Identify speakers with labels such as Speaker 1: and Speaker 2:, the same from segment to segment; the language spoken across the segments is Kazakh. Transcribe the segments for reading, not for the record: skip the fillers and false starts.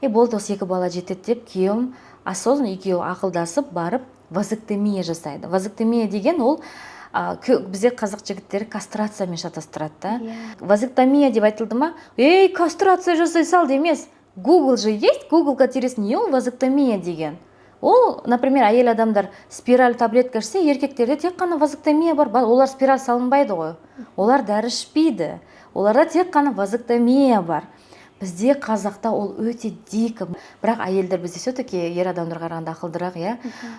Speaker 1: И болды, осы екі бала жетеді деп, күйеуім осознанно, екеуі ақылдасып барып, вазэктомия жасайды. Вазэктомия деген ол бізде қазақ жігіттері кастрациямен шатастырады да. Вазэктомия деп айтылды ма, ей, кастрация жасай сал емес. Гугл же есть, гуглға тересің, не ол вазэктомия деген. Ол, например, әйел адамдар спираль, таблетка ішсе, еркектерде тек қана вазэктомия бар. Олар спираль салынбайды ғой, олар дәрі ішпейді, оларда тек қана вазэктомия бар. Бізде, қазақта, ол өте дико. Бірақ әйелдер бізде все таки ер адамдарға қарағанда ақылдырақ, иә.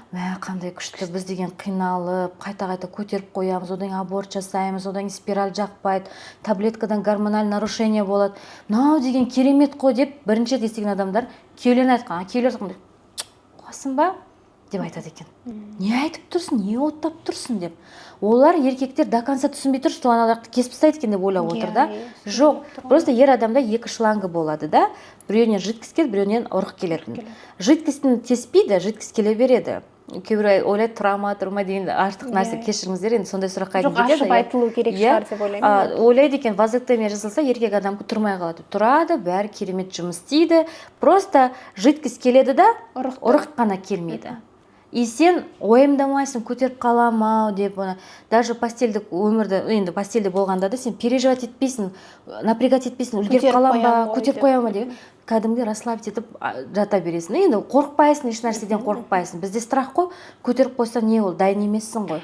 Speaker 1: Мә, қандай күшті! Біз деген қиналып, қайта қайта көтеріп қоямыз, одан кейін аборт жасаймыз, одан кейін спираль жақпайды, таблеткадан гормональный нарушение болады. Мынау деген керемет қой деп бірінші рет естіген адамдар күйеулеріне айтқан. А күйеулер айтқан: «Қуасың ба?» — деп айтады екен. «Не айтып тұрсың, не оттап тұрсың?» — деп. Олар, еркектер, до конца түсінбей тұр, что аналарды кесіп тастайды екен деп ойлап отыр да.
Speaker 2: Иә,
Speaker 1: жоқ, просто ер адамда екі шланга болады да: біреуінен жидкость келеді, біреуінен ұрық келетін. Жидкостьін теспейді, жидкость келе береді. Кейбір ойлайды, тұра ма, тұрма деген артық нәрсе. Кешіріңіздер, енді сондай сұраққа
Speaker 2: Жоқ,
Speaker 1: дейін кетеді,
Speaker 2: ашып
Speaker 1: иә.
Speaker 2: айтылу керек шығар деп ойлаймын.
Speaker 1: Ойлайды екен, вазэктомия жасалса, еркек адам тұрмай қалады. Тұрады, бәрі керемет жұмыс істейді, просто жидкость келеді да, ұрық қана келмейді. И сен уайымдамайсың, көтеріп қаламын ау деп. Оны даже постельдік өмірді, енді постельде болғанда да, сен переживать етпейсің, напрягать етпейсің, үлгеріп
Speaker 2: Көтеріп
Speaker 1: қаламын ба,
Speaker 2: қоямын ғой
Speaker 1: көтеріп
Speaker 2: деп.
Speaker 1: қоямын ба деген. Кәдімгідей расслабить етіп жата бересің. Енді қорықпайсың, еш нәрседен қорықпайсың. Бізде страх қой, көтеріп қойса не, ол дайын емессің ғой.